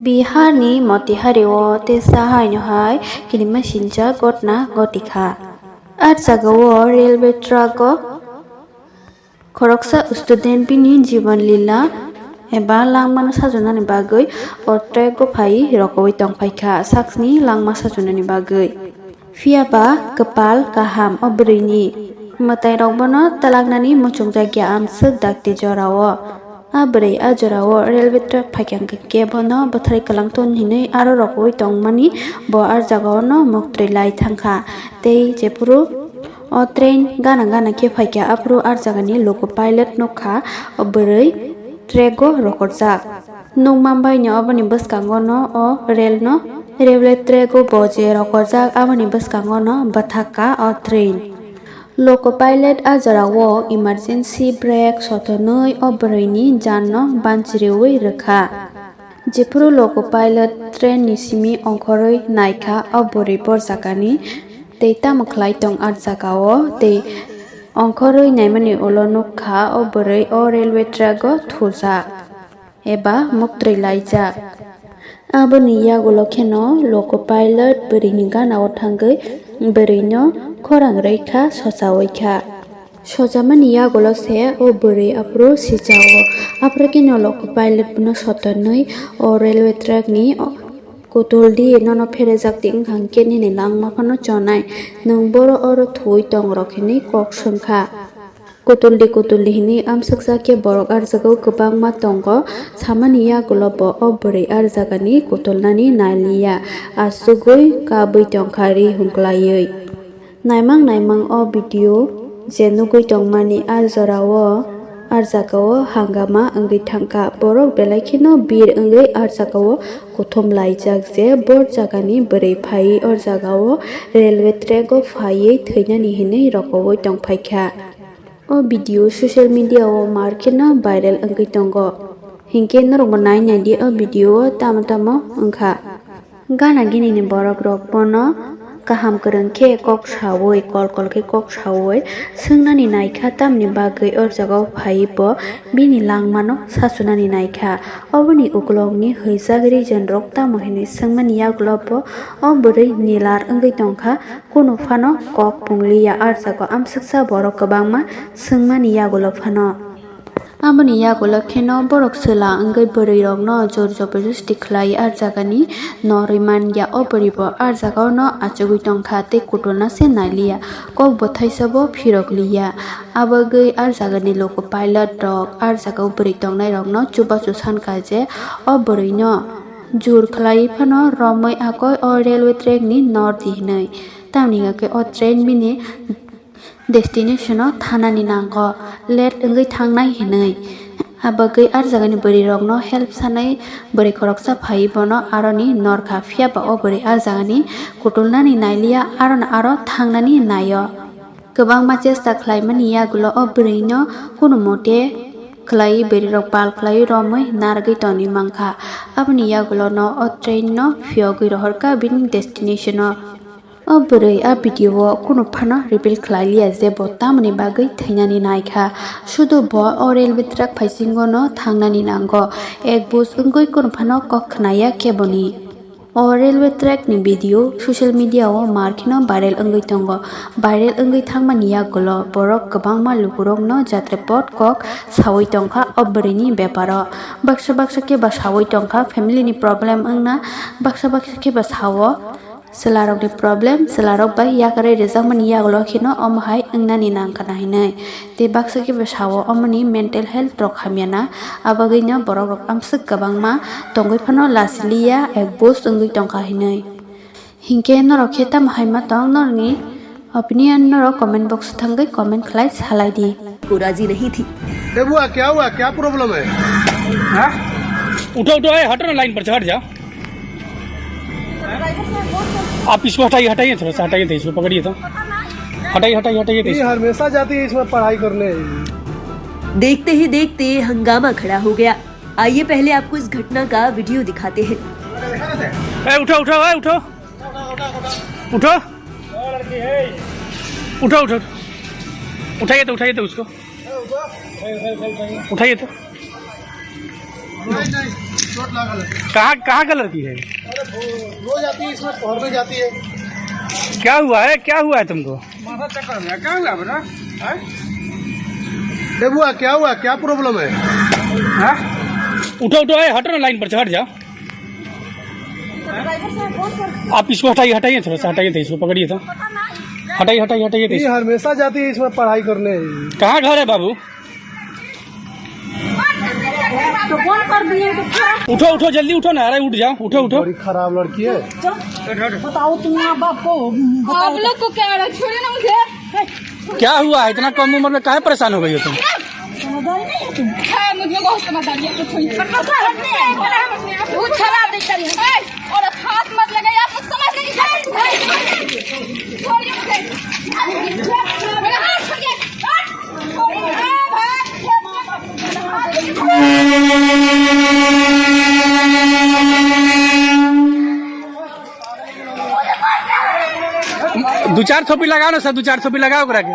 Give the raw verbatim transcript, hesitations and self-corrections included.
Biharni Motihari-o tesa haino hai kinima sinjak gotna gotikha. A jagao railway track-o khoroksa student bini jibon lila eba langmano sajwnani bagwi o track-o phai rokowi tongphaikha, sakni langma sajwnani bagwi. Phiya ba kwpal kaham o bwrwini. Mwtairok bono twlaknani muchungjakya amswk dakti jorao. A bwrwi a jorao railway track phaikha hwnkhe bono bwthai kwlangton hinwi aro rokowi tongmani bo a jagao no muktwi lai thangkha. Tei jephuru o train gana gana khe phaikha, aphuru a jagani loco pilot nukha o bwrwi track-o rokorjak. Nukma baino oboni bwskango no o rail no railway track-o bo je rokorjak, aboni bwskango no bwthakka o train. Loco pilot a jorao emergency brake sotonwi o bwrwini janno banchiriwi rwkha. Jephuru loco pilot train ni simi ongkhorwi naikha o bwrwi borjakani tei tamo khlai tong a jagao tei ongkhorwi naimani ulo nukha o bwrwi o railway track-o thujak eba muktwi laijak. Aboni yagulo kheno loco pilot bwrwini ganao thangwi bwrwino khorang rwikha, sochawi kha. Sochamani yagulo se o bwrwi aphuru sichao. Aphuru kheno loco pilot bono sotonwi o railway track ni kutul di, nono pherejak di wngkha hwnkhe nini langma phano chonai, nwng boro oro thuwi tong rok hinwi kok swngkha. Kutuldi kutuldi hinwi amswksa khe borok arjagao kwbangma tongo. Samani yagulo bo o bwrwi arjagani kutulnani nailiya, asugwi kabwi tongkha ri hungklaiwi. Naimang naimang o video je nugwi tongmani a jorao arjagao hangama wngwi thangkha. Borok belai kheno bir wngwi arjagao kuthum laijak je bo jagani bwrwi phaiwi o jagao railway track o phaiwi thwinani hinwi rokowi tongphaikha. O video social media o mar kheno viral wngwi tongo. Hinkhe norokbo nai naidi o video o tamo tamo wngkha. Gana gini ni borok rok bono kaham kwrwng khe kok sawi, kol kol khe kok sawi swngnani naikha, tamni bagwi o jagao phaiwi bo bini langmano sachunani naikha. Oboni ukulokni hwijak region rok tamo hinwi swngmani yagulo bo o bwrwi nilar wngwi tongkha. Kunu phano kok pungliya, a jagao amswksa borok kwbangma swngmani yagulo phano. Aboni yagulo kheno borok chwla wngwi bwrwirokno jor joborosti khlai a jagani norwi manya. O bwrwibo a jagaono achugwi tongkha tei kutulna se nailiya, kok bwthaisabo phirokliya. Abagwi a jagani loco pilot rok a jagao bwrwi tongnairokno chubachu sankha je o bwrwino jur khlaiwi phano romwi akoi o railway track ni nor di hinwi. Tamni hwnkhe o train bini destination o thanani nango, late wngwi thangnai hinwi. Abagwi a jagani bwrwi rokno help sanai bwrwi khoroksa phaiwi bono aroni norkha, phiya ba o bwrwi a jagani kutulnani nailiya, aroni aro thangnani naio. Kwbangma chesta khlaimani yagulo o bwrwino kunu mote khlaiwi bwrwi rok pal khlaiwi romwi narwgwi tonwi mankha. Aboni yagulo no o train no phiyogwi rohorkha bini destination o. O bwrwi a video o kunu phano reveal khlai liya je bo tamoni bagwi thwinani naikha. Sudu bo o railway track phaisingo no thangnani nango. Ek bus wngwi kunu phano kok khnaya keboni. O railway track ni video social media o mar kheno viral wngwi tongo. Viral wngwi thangmani yagulo borok kwbangma lukurok no jatrepot kok sawi tongkha o bwrwi ni beparo. Baksa baksa khe ba sawi tongkha family ni problem wngna, baksa baksa khe ba sao. Chwlarokni problem, chwlarok bai yakarwi rwjakmani yagulo kheno omo hai wngnani nangkha na hinwi. Tei baksa khe bo sao omoni mental health rok hamya na, abagwino borok rok amswk kwbangma tongwi phano lachiliya, ek bus wngwi tongkha hinwi. Hinkhe norok khe tamo hai ma tong, norokni opinion norok comment box o thangwi comment khlai salai di. को राजी नहीं थी। ए बुआ, क्या हुआ? क्या प्रॉब्लम है? हाँ? उठो, उठो, ए, हटो ना, लाइन पर से हट जाओ। आप इसको हटाइए, हटाइए, थोड़ा सा हटाइए, तो इसको पकड़िए तो। हटाइए, हटाइए, हटाइए, तो ये इसको। हमेशा जाती है इसमें पढ़ाई करने। देखते ही देखते हंगामा खड़ा हो गया। आइए, पहले आपको इस घटना का वीडियो दिखाते हैं। ए, उठो, उठो, ए, उठो। उठो। उठो, उठो। उठाइए तो, उठाइए तो उसको। उठाइए तो। नहीं, नहीं, चोट लगा लड़की। कहाँ, कहाँ का लड़की है? अरे, वो रोज आती है, इसमें पढ़ने जाती है। क्या हुआ है, क्या हुआ है तुमको? माथा चक्कर हो गया, क्या हुआ बेटा? हैं? ए बुआ, क्या हुआ, क्या प्रॉब्लम है? हाँ? उठो, उठो, ए, हटो ना, लाइन पर से हट जाओ। आप इसको हटाइए, हटाइए, थोड़ा सा हटाइए, तो इसको पकड़िए तो। हटाइए, हटाइए, हटाइए, तो ये इसको। हमेशा जाती है इसमें पढ़ाई करने। कहाँ घर है बाबू? तो कौन कर दिए तो क्या? उठो, उठो, जल्दी उठो ना, अरे उठ जाओ, उठो, उठो। बड़ी खराब लड़की है। चलो, बताओ तुम माँ बाप को, बताओ। आप लोग को क्या हो रहा है? छोड़िए ना मुझे। क्या हुआ है? इतना कम उम्र में काहे परेशान हो गई हो तुम? समझदारी नहीं है तुम। हाँ, मुझ में बहुत समझदारी है, कुछ नहीं। पर पता है, नहीं है, पर हम उसमें कुछ खराब नहीं करिए। ए, और हाथ मत लगाइए, आप लोग समझ नहीं पाए। छोड़िए मुझे। मेरा हाथ छोड़िए। छोड़िए। दो चार थोपी लगाओ ना सर, दो चार थोपी लगाओ ओकरा के।